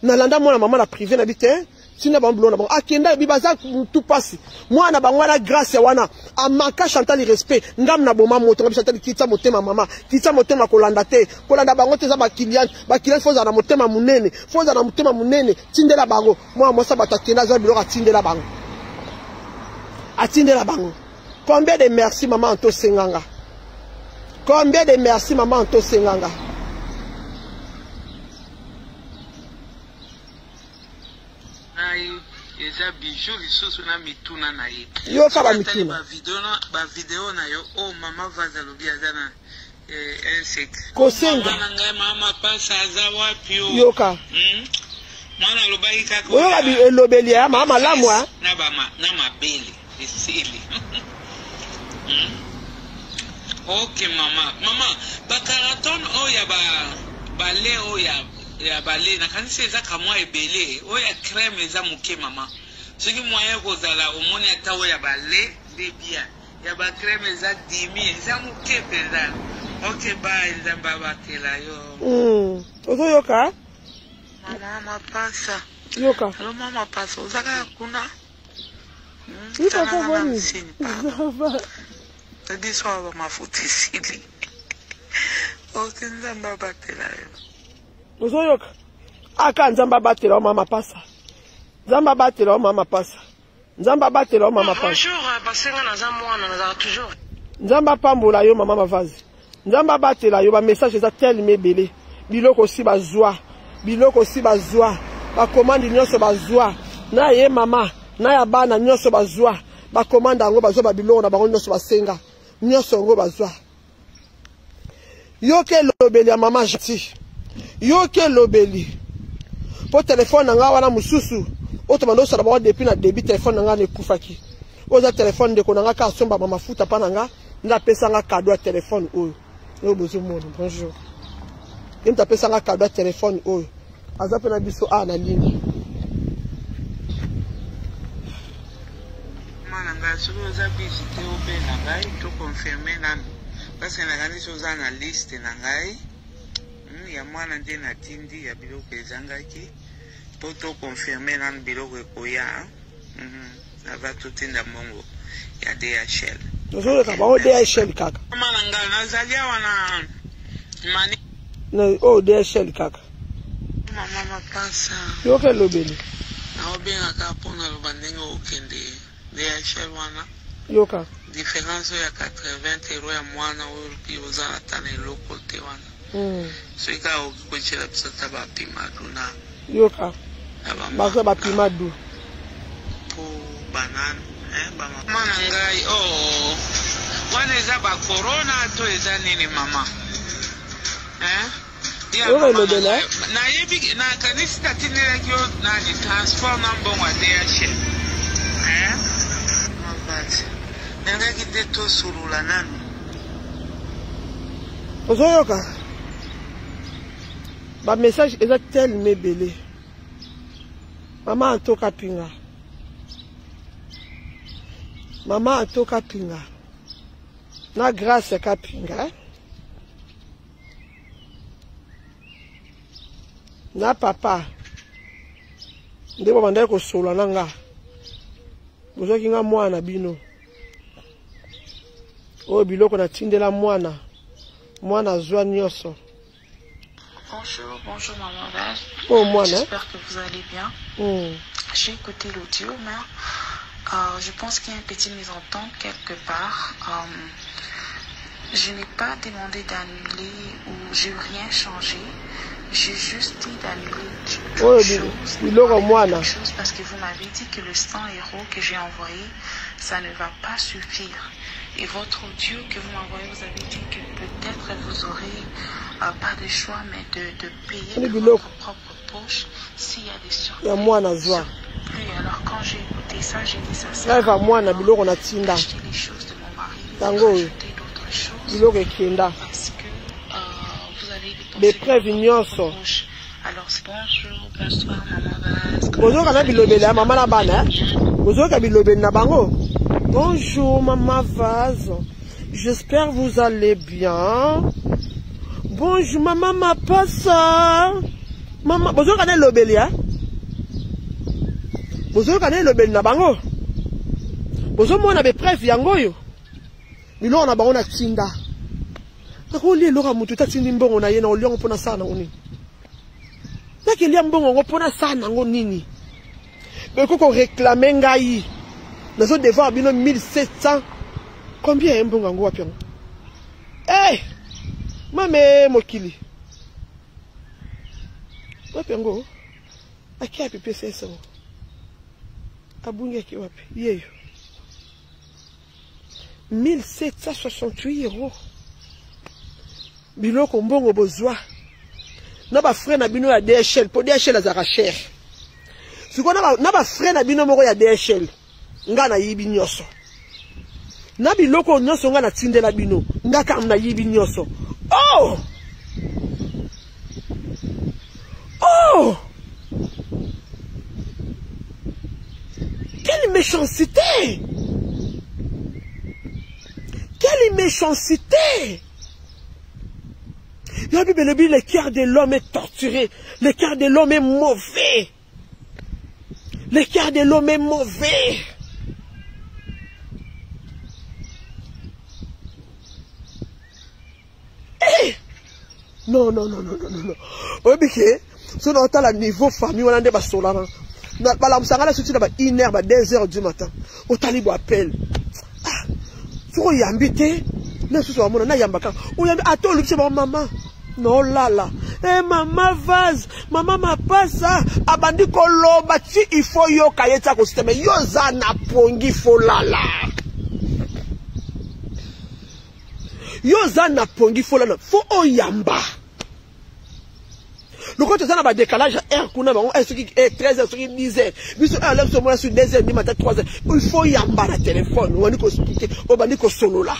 nalanda mwana mama na privé na bi te, ntina bango biloko na bango akenda ebi baza tu pasi. Mwana bango wana, grâce wana amaka Chantal respect ngam na boma moto ngabi. Chantal, kitisa motema, mama, kitisa motema, kolanda te, kolanda bango te, eza baclient. Baclient fo ozala na motema monene, fo ozala na motema monene. Tindela bango, mwana mwasi bato akenda azwa biloko, atindela bango, atindela bango. Combien de merci mama Anto senganga? Combien de merci mama Anto senganga? Ngai eza bijou lisusu na mituna na ye. Yoka bamituna. Bavideo na yo oyo, oh, mama Vaz alobi aza na insecte. Kosenga. Mama na ngai, mama Pasa aza wapi o? Yoka. Mwana alobaki kaka. Oyoka elobeli ya mama malamu. Na mabele esili. Ok mama, mama, bacarton oyo ya bale, oyo ya bale, nakanisi eza kamwa ebele. Oyo ya crème eza moke mama. Soki moyen kozala omoni ata oyo ya bale nde bien, ya bacrème eza dimi, eza moke mpenza. Ok, bye, Nzambe abatela yo. Ozoyoka? Mama Mapasa. Yoka. Alo mama Mapasa, oza kaka kuna? Oui, papa, boni? Biso awa mafuta esili. Ok, Nzambe abatela yo. Ozoyoka aka? Nzambe abatela yo, mama Pasa. Nzambe abatela yo, mama Pasa. Nzambe abatela yo, mama Pasa. Bonjour, basenga naza mwana nazalaka toujours. Nzambe apambola yo, mama Mavazi. Nzambe abatela yo. Bamessage eza telema ebele. Biloko osi bazwa, biloko osi bazwa, bacommande nyonso bazwa na ye mama na ya bana nyonso bazwa bacommande yango, bazwa babiloko na bango nyonso basenga nyonso yango bazwa. Yoka elobeli ya mama Gentil. Yoka elobeli. Po telefone na nga wana mosusu oyo tobanda osala bango depuis na début telefone na nga ekufaki. Oyo eza telefone ndeko na nga ka asomba ba mafuta pa na nga nde apesa nga cadeau ya telefone oyo. Oyo bozomona bonjour. Ye moto apesa nga cadeau ya telefone oyo. Aza mpe na biso awa na ligne. Mwana ngai soki oza busy te obenga ngai to confirme nanu parce que nakanisi oza na liste na ngai ya mwana nde natindi ya biloko ezangaki po to confirme nanu biloko ekoya ava totinda mbongo ya DHL. Tozoyoka bango DHL kaka. Mama na ngai nazali awa na mani. Na oyo DHL kaka. Mama mapasa. Yoka elobeli. Naobengaka mpo naloba ndenge okende DHL wana. Yoka. Difference oyo ya 80 euro ya mwana oyo olobi oza ata na eloko te wana. Soki kaka okoki kotyela biso ata bapimadu na. Yoka. Baza bapimadu. Po banane eh ba mama na ngai oh wana eza ba corona to eza nini mama eh ya Oyo mama na elobela ngai nayebi nakanisi natindelaki yo nani transport na mbongo ya DHL eh mabati nalingaki nde tosolola nanu. Ozoyoka ba message eza tellement ebele. Mama Anto Kapinga. Mama Anto Kapinga. Na Grace Kapinga. Eh? Na papa. Nde babandaki kosolola na nga. Bozwaki nga mwana na bino. Oyo biloko natindela mwana. Mwana azwa nyonso. Bonjour, bonjour maman Val. Oh, moi, J'espère que vous allez bien. J'ai écouté l'audio, mais je pense qu'il y a une petite mésentente quelque part. Je n'ai pas demandé d'annuler ou j'ai rien changé. J'ai juste dit d'annuler toute Oh, chose, biloko enlever mwana. toute chose parce que vous m'avez dit que le 100 euros que j'ai envoyé, ça ne va pas suffire. Et votre audio que vous m'envoyez, vous avez dit que peut-être vous aurez pas de choix, mais de payer Ni de biloko. votre propre poche s'il y a des surplus. Ya mwana zwa. Surplus. Alors quand j'ai écouté ça, j'ai dit ça sert Live à ya mwana rien biloko na tinda. d'acheter les choses de mon mari, de Yango oyo. rajouter d'autres choses. Biloko ekenda. Parce que vous allez dépenser Bepreuve de votre nyonso. propre poche. Alors bonjour, bonsoir maman Vaz. Comment Bozoyoka vous na allez? bilobeli ya J'espère mama na que vous bana, allez eh? bien. Bozoyoka bilobeli na bango. Bonjour maman Vaz. J'espère vous allez bien. Bonjour maman Mapasa. Maman, bozoyoka na elobeli, eh? Bozoyoka na elobeli na bango. Bozomona bepreuve yango oyo. Biloko na bango na tinda. Nakolia eloko ya motu te atindi mbongo na ye na oliango mpo nasala nango nini? Nakelia mbongo yango mpo nasala nango nini? Beko ko réclamer ngai. Nazo devoir bino 1700. Combien mbongo yango wapi yango? Eh! Mame mokili. Wapi yango? Aki api pesa esango. Abungi aki wapi? Yeyo. 1768 euros. Biloko mbongo bozwa. Na ba frais na bino ya DHL, po DHL azalaka cher. Sikoyo na ba frais na bino moko ya DHL, nga nayibi nyonso. Na biloko nyonso nga natindela bino, nga kaka nayibi nyonso. Oh! Oh! Quelle méchanceté! Quelle méchanceté! La Bible dit, le cœur de l'homme est torturé. Le cœur de l'homme est mauvais. Le cœur de l'homme est mauvais. Eh! Non, non, non, non, non, non, non. Oyebi ke, so na otala niveau famille wana nde basolana. Balamusanga na suti na ba 1 heure, ba 2 heures du matin. Otali bo appel. Ah, soko oyambi te, na susu bamona, nayamba kaka. Oyambi, ata olobi se bango, mama, nolala. Eh, mama Vaz, mama Mapasa, abandi koloba ti il faut yoka ye ti akosita, mais yo oza na pongi, faut lala. Yo oza na pongi folana fo oyamba. Lokola toza na ba décalage ya heure kuna bango eh, soki eh, 13 heures soki 10 heures biso heure leo tomona soki 2 heures du matin 3 heures il faut yamba na téléphone obandi koexplike obandi kosolola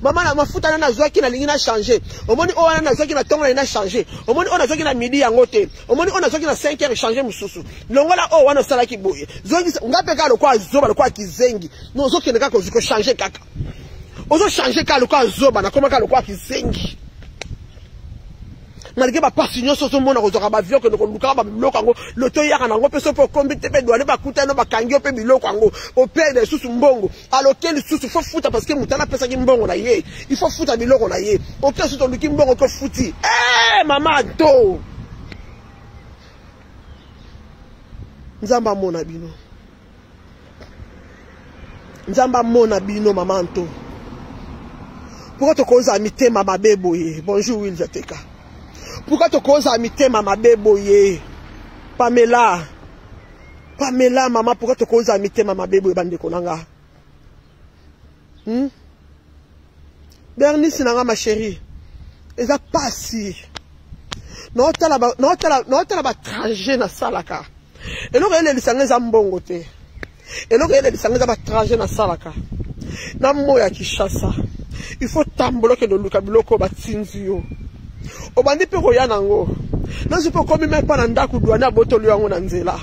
mama na mafuta na nazwaki nalingi na change omoni oyo wana nazwaki na ntongo nalingi na change omoni oyo nazwaki na midi yango te omoni oyo nazwaki na 5 heures change mosusu longola oyo wana osalaki boye zongisa nga mpe kaka lokola zoba lokola kizengi no ozokende kaka kochange kaka ozochange kaka lokola zoba nakoma kaka lokola kizengi malgré bapasi nyonso ozomona kozwaka bavio okende kolukaka babiloko yango loto eyaka na yango mpe soki okombi te mpe douane bakutani bakangi yo mpe biloko yango operde lisusu mbongo aloke lisusu fo futa parce que moto wana apesaki mbongo na ye il faut futa biloko na ye oke lisusu oluki mbongo oke ofuti eh, mama to nzambe amona bino nzambe amona bino mama nto pourquoi tokozala mitema mabe boye bonjour wil jateka pourquoi tokozala mitema mabe boye pamela pamela mama pourquoi tokozala mitema mabe boye bandeko na nga hmm? bernice na nga ma chérie eza pasi naotala batrajet nasalaka eloko elelisa nga eza mbongo te eloko elelisa nga eza batrajet nasalaka na moi ya kinshasa il faut tambola okende oluka biloko oyo batindi yo obandi mpe koya nango nazwi mpe okomi me mpa na ndako douane abotoli yango na nzela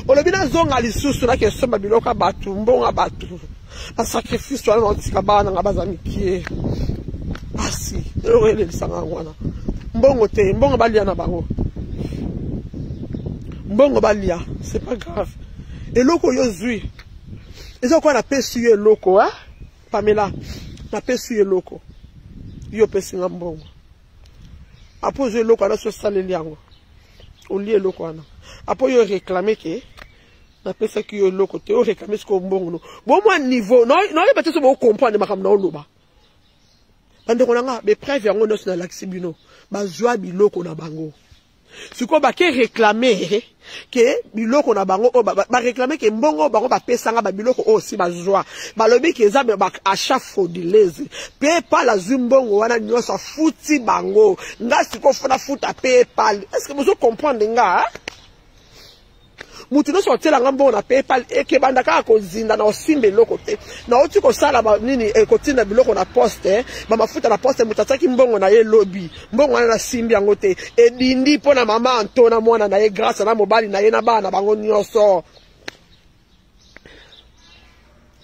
olobi nazonga lisusu nakesomba biloko ya bato mbongo ya bato ba sacrifice wana naotika bana nga baza mikie pasi eloko elelisa nga yango wana mbongo te mbongo balia na bango mbongo balia c'est pas grave eloko oyo ozwi eza lokola napesi yo eloko a pamela napesi yo eloko yo opesi nga mbongo apo ozwi eloko wana so osaleli yango olie eloko wana apo yo réclame ke napesaki yo eloko te oreklame sikoyo mbongo no bomwa niveau naoyeba te so bocomprendre makambo na oloba bandeko na nga bepreuve yango nyonso nalakisi bino bazwa biloko na bango sikoyo bake reklame ke biloko na bango oyo bareklame ke mbongo oyo bango bapesanga babiloko oyo si bazwa balobi ke eza achat frauduleuse paypal azwi mbongo wana nyonso afuti bango nga sikoyo fo nafuta paypal est ce que bozo comprendre nga moto nyonso atiela nga mbongo na paypal ekebanda kaka kozinda na osimba eloko te nauti kosala ba nini eh, kotinda biloko na poste eh, bamafuta na poste moto atiaki mbongo na ye lobi mbongo wana nasimbi yango te edindi mpo na mama anto na mwana na ye grâce na mobali na ye na bana na bango nyonso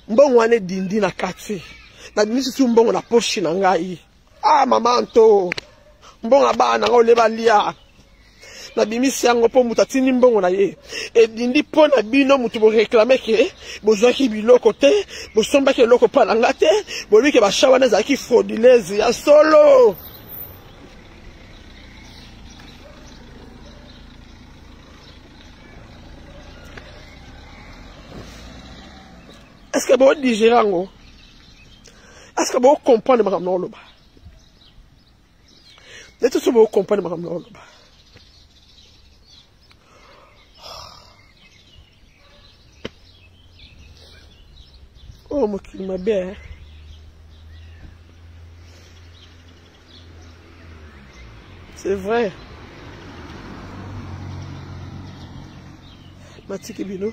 mbongo wana edindi na kati nabimisi su mbongo na poshi na ngai ah mama anto mbongo ya bana na ngai olie balia nabimisi yango mpo moto atindi mbongo na ye edindi mpo na bino moto boreklame ke bozwaki biloko te bosombaki eloko mpo na nga te bolobi ke basha wana ezalaki frauduleuse ya solo est ce que bodigere yango est ce que bocomprendre makambo na oloba neti so bocomprendre makambo na oloba oyo oh, mokili mabe eh? C'est vrai. Matiki bino.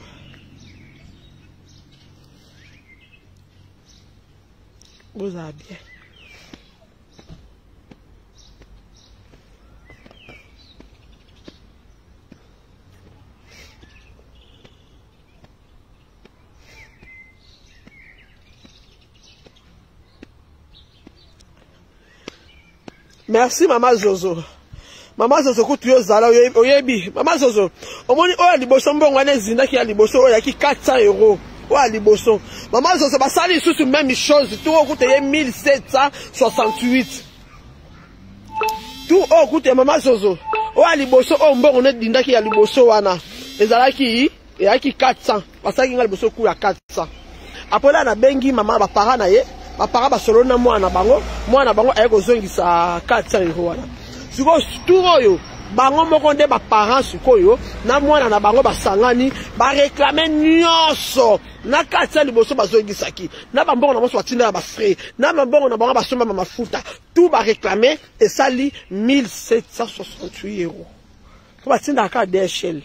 Bozala bien. Merci mama Zozo. Mama Zozo kutu yo zala oyebi. Mama Zozo, omoni oyo ya liboso mbongo wana ezindaki ya liboso oyo yaki 400 euros. Oyo ya liboso. Mama Zozo basali lisusu même chose tout oyo kutu ye 1768. Tout oyo kutu ya mama Zozo. Oyo ya liboso oyo mbongo ne dindaki ya liboso wana ezalaki eyaki 400 basalaki nga liboso ku ya 400 apres la nabengi mama bapara na ye bapara basololi na mwana na bango mwana na bango aye kozongisa 400 euro wana sikoyo tour oyo Bango moko nde ba parents sikoyo na mwana na bango basangani ba réclamer nyonso na kati ya liboso bazongisaki na bambongo na bango batinda ya ba frais na bambongo na bango basomba ba mafuta tout ba réclamer esali 1768 euros po batindaka kaka DHL.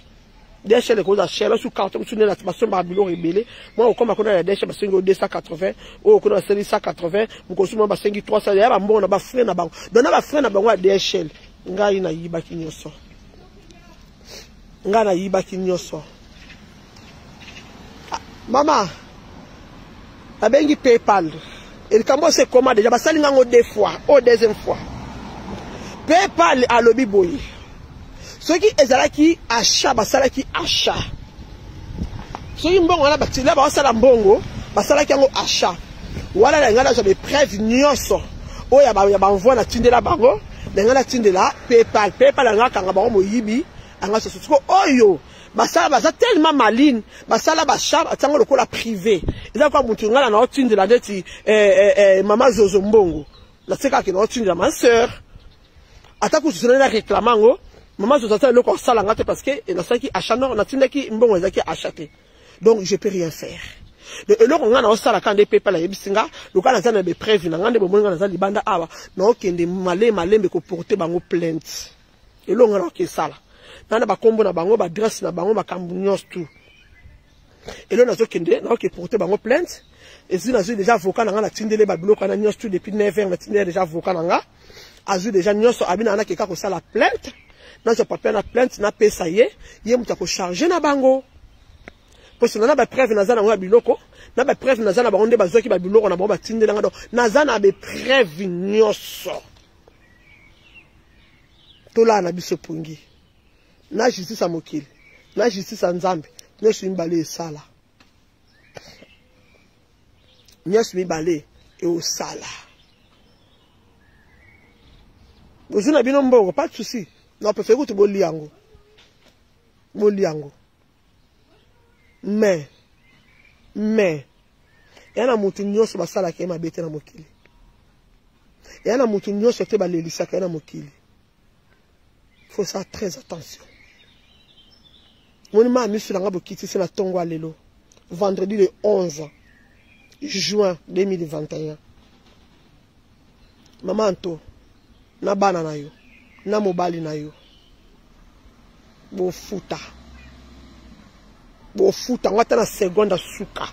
DHL ekozala cher su carton mosusu nde basombaka biloko ebele mwa okoma kuna ya DHL basengi oyo 280 oyo kuna basengi 180 mokosu mwa basengi 300 ya bambongo na bafrais na bango donc na bafrais na bango ya DHL ngai nayibaki nyonso ngai nayibaki nyonso ah, mama babengi paypal likambo osi ekoma deja basali ngango deux fois oyo deuxième fois paypal alobi boye soki ezalaki achat basalaki achat soki mbongo wana batila baosala mbongo basalaki yango achat wana na ngai nazwa baepreuve nyonso oyo ya banvoi natindela bango na ngai natindela paypal paypal yanga akanga bango moyibi anga soso siko oyo basala baza tellement maline basala bachat batiango lokola privé eza kwa motu ngai na naotindela ndeti eh, eh, eh, mama zozo mbongo natikaki naotindela ma sœur ata kutu sonali na réclame yango mama zozo ata eloko asala nga te parce que nasalaki achat nord natindaki mbongo ezalaki achat te donc je peux rien faire donc eloko ngai naosala kaka nde paypal ayebisi nga lokola naza na bepreuve na ngai nde bomoni ngai naza libanda awa naokende male malembe koporte bango plainte eloko ngai naoki esala na na bakombo na bango baadresse na bango makambo nyonso tout eloko nazokende naoki porte bango plainte ezwi nazwi déjà avocat na ngai natindele babiloko wana nyonso tout depuis 9 heures natindele déjà avocat na ngai azwi déjà nyonso abi na nakeka kosala plainte nazwa papier na plainte napesa ye ye moto akocharge na bango mpo sina na bapreuve naza nango ya biloko na bapreuve naza na bango nde bazwaki babiloko na bango batindela nga donc naza na bapreuve nyonso tolala na biso pongi na justice ya mokili na justice ya nzambe nyonso mibale esala nyonso mibale eosala bozwi na bino mbongo pas de souci na préfère kutu bolia yango bolia yango mais mais ya na motu nyonso basalaka ye mabe te na mokili ya na motu nyonso te balelisaka ye na mokili faut ça très attention moni maa misu na nga bokitisi na ntongo ya lelo vendredi le 11 juin 2021 mama anto na bana na yo na mobali na yo bofuta bofuta yango ata na seconde ya suka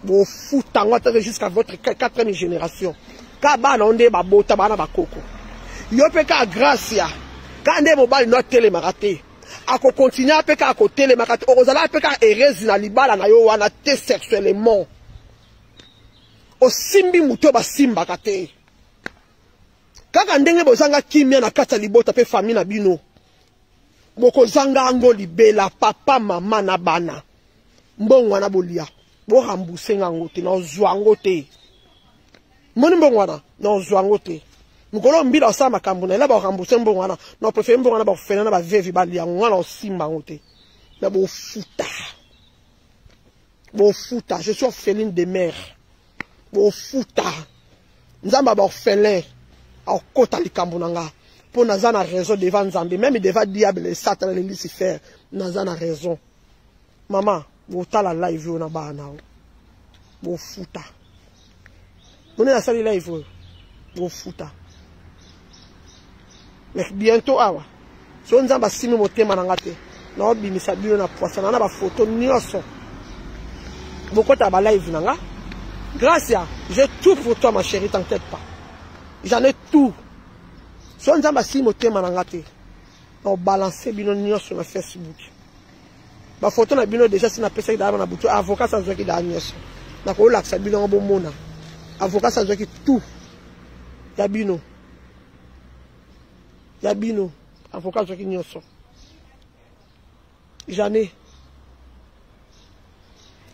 bofuta yango ata jusqu'à votre quatrième génération ka bana yo nde babota bana bakoko yo mpe ka gracia ka nde mobali no atelemaka te akokontinue mpe kaka kotelemaka te okozala mpe kaka heureuse na libala na yo wana te sexuellement osimbi moto oyo basimbaka te kaka ndenge bozanga kimia na kati ya libota mpe famille na bino bokozanga yango libela papa mama na bana mbongo wana bolia borembousse nga yango te nazwa yango te moni mbongo wana nazwa yango te mokolo mbila osala makambo na ela barembousse mbongo wana na prefere mbongo wana bakofena na bavevi balia yango wana osimba yango te na bofuta bofuta je suis orpheline de mère bofuta nzambe aba orphelin akota likambo na nga mpo naza na raison devant nzambe meme devant diable satana le lucifer naza na raison mama botala live oyo na bana na yo bofuta moni nasali live oyo bofuta mais bientôt awa so nzambe asimi motema na nga te naobimisa bino na poisa na na bafoto nyonso bokota ba live na nga gracia j'ai tout pour toi ma chérie t'inquiète pas j'en ai tout so nzambe asimi motema na nga te naobalanse bino nyonso na facebook bafoto na bino deja si napesaki daa na butu avocat azwaki daa nyonso nakolakisa bino yango bomona avocat azwaki tout ya bino ya bino avocat azwaki nyonso jane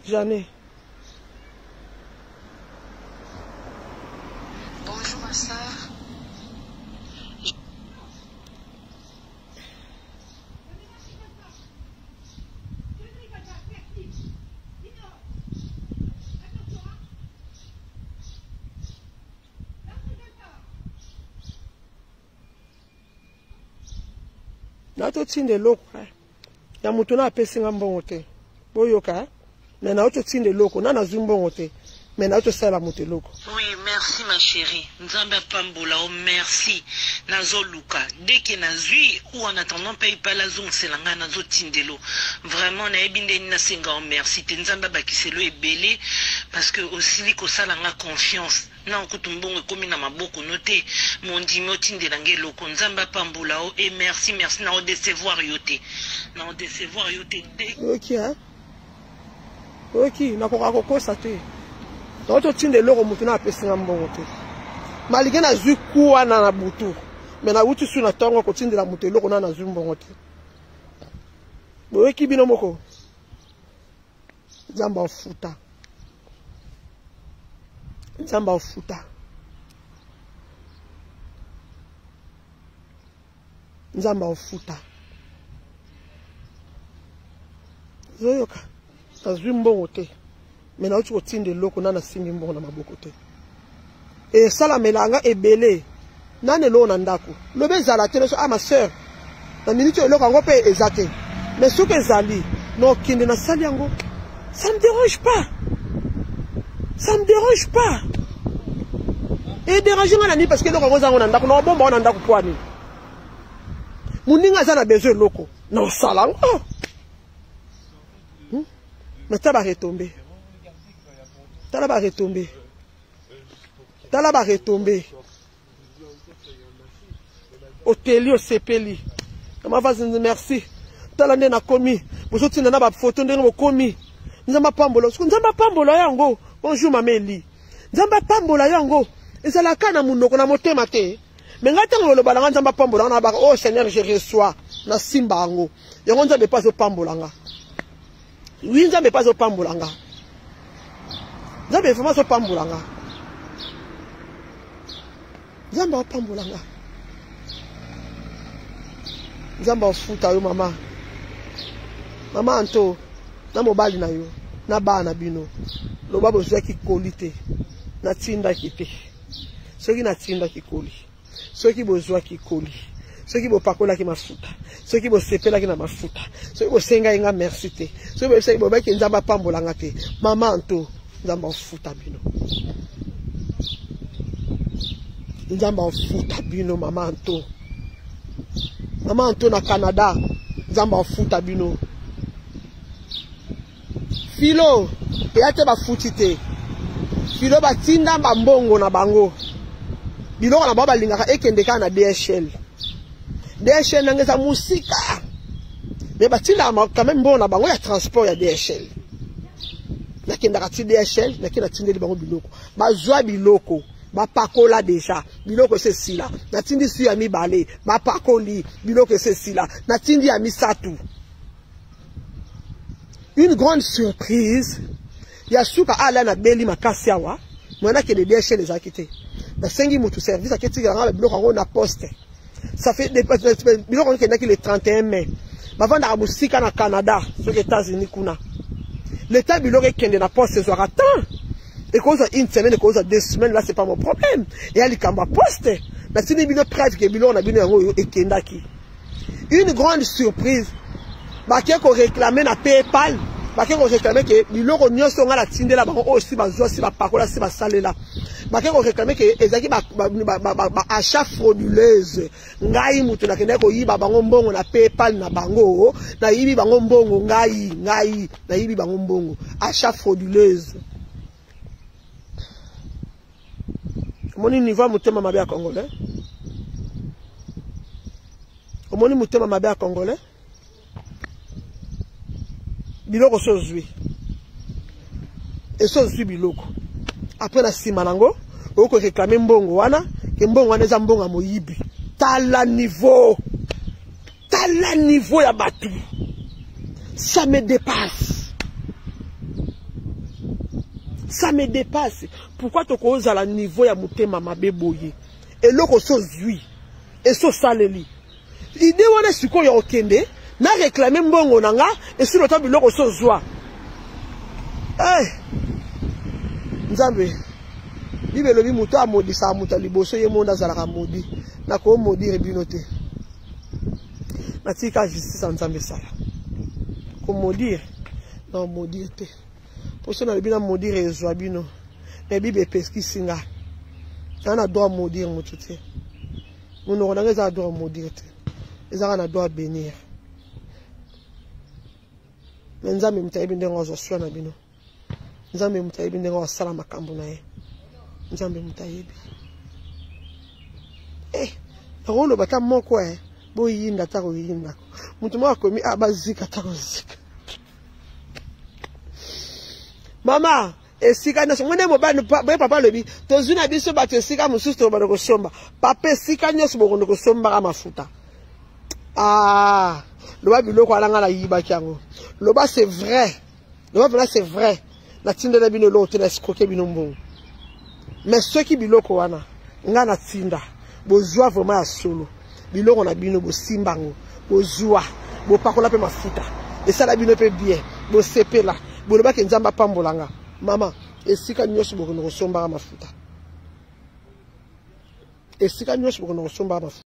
jane Bonjour ma sœur. Natotinda eloko eh. Ya moto na apesi nga mbongo te. Boyoka eh. Mais naototinda eloko na nazwi mbongo te. Mais naotosala moto eloko. Oui merci ma cherie nzambe apambola yo merci nazoluka dès que nazui ou en attendant paypal azongisela ngai nazotindelo vraiment nayebi nde nini nasenga yo merci te nzambe abakiselo ebele parce que osili kosala nga confiance nao kutu mbongo ekomi na maboko no te mais ondimi otindela nga eloko nzambe apambola yo et merci merci nao decevoir yo te nao decevoir yo te de Oyoki hein? Oyoki nakoka kokosa te. Nakoki totinda eloko moto na apesi nga mbongo te. Malgré nazwi ku wana na butu, mais nawuti su na ntongo kotindela moto eloko na nazwi mbongo te. Boyoki bino moko? Nzambe afuta. Nzambe afuta. Nzambe afuta. Ozoyoka? Nazwi mbongo te. Mais nauti kotinda eloko na nasimbi mbongo na maboko te. Esalamela nga ebele. Nani eloko na ndako. Lobi ezala te ah ma sœur. Na minute eloko yango pe eza te. Mais soki ezali, nokende nasali yango. Ça me dérange pas. Ça me dérange pas. Et dérange nga na nini parce que eloko yango eza yango na ndako, na obomba na ndako po nini? Moninga aza na besoin eloko, na osala yango. Mais tala ba retomber. Tala ba retomber. Tala ba retomber. Oteli osepeli. Mama Vazinzi merci. Tala nde nakomi. Bozotinda na ba photo ndenge bokomi. Nzambe apambola. Nzambe apambola yango. Bonjour mama Eli. Nzambe apambola yango. Ezalaka na munoko na motema te. Mais ngai ntango oloba na ngai Nzambe apambola nga na baka oh Seigneur je reçois na simba yango. Yango Nzambe pe azopambola nga. Oui Nzambe pe azopambola nga. Nzambe vraiment azopambola nga. Nzambe apambola nga. Nzambe afuta yo mama. Mama Anto na mobali na yo na bana na bino loba bozwaki koli te natindaki te soki natindaki koli soki bozwaki koli soki bopakolaki mafuta soki bosepelaki na mafuta soki bosengaki nga merci te soki boyebisaki bobaki nzambe apambola nga te mama Anto nzambe afuta bino nzambe afuta bino mama Anto mama Anto na Canada nzambe afuta bino filo eya te bafuti te filo batinda bambongo na bango biloko na bango balingaka ekende kaka na DHL DHL nanga eza mosika me batindaka quand même mbongo na bango ya transport ya DHL nakendaka ti DHL nake natindeli bango biloko bazwa biloko bapakola deja biloko esi esila natindi su ya mibale bapakoli biloko esi esila natindi ya misato une grande surprise ya suka ala nabeli makasi awa mwana akende DHL ezalaki te nasengi motu service aketikela nga biloko yango na poste ça fait biloko yango ekendaki le 31 mai bavandaka mosika na Canada soki États-Unis kuna leta biloko ekende na poste ezwaka temps ekozwa une semaine ekozwa deux semaines là c'est pas mon problème eya likambo ya poste natindi bino preuve ke biloko na bino yango oyo ekendaki une grande surprise bake koreklame na paypal bake koreklame ke biloko nyonso ngai natindela bango oyo si bazwa si bapakola si basalela bake koreklame ke ezalaki baachat frauduleuse ngai moto nakendaki koyiba bango mbongo na paypal na bango nayibi bango mbongo ngai ngai nayibi bango mbongo achat frauduleuse omoni niveau ya motema mabe ya congolais omoni motema mabe ya congolais biloko so ozwi eso ozwi biloko apres na nsima nango okoki koreklame mbongo wana ke mbongo wana eza mbongo ya moyibi tala niveau tala niveau ya bato ça me dépasse ça me dépasse pourquoi tokozala niveau ya motema mabe boye eloko so ozwi eso osaleli ide wana sikoyo ya kokende na reklame mbongo na nga esili ota biloko so ozwa hey. Nzambe bible elobi moto amodisaka moto ya liboso ye monde azalaka modi nakomodire bino te. Natika justice ya Nzambe esala. Komaudire na maudire te. Poso nalobi na maudire ezwa bino. Mais Bible epekisi nga. Na na droit maudire moto te. Monoko na nga eza na droit maudire te. Ezaka na droit bénir. Mais Nzambe moto ayebi ndenge azwa soin na bino. Nzambe moto ayebi ndenge asala makambo na ye. Nzambe moto ayebi. Eh, nakoloba ata moko eh, boyinda ata koyinda. Moto moko akomi ah, bazika ata kozika. Mama, esika nyonso mwene mobali boye papa alobi tozwi na biso bato esika mosusu tokobanda kosomba. Papa esika nyonso bokondo kosombaka mafuta. Ah, loba biloko wana ngai nayibaki yango. Loba c'est vrai. Loba mpena c'est vrai. Natindela bino eloko te, na escroquer bino mbongo. Mais soki biloko wana ngai natinda, bozwa vraiment ya solo. Biloko na bino bosimba yango, bozwa, bopakola mpe mafuta. Esala bino mpe bien, bosepela. Bolobaki Nzambe apambola nga. Mama, esika nyonso bokende kosombaka mafuta. Esika nyonso bokende kosombaka mafuta.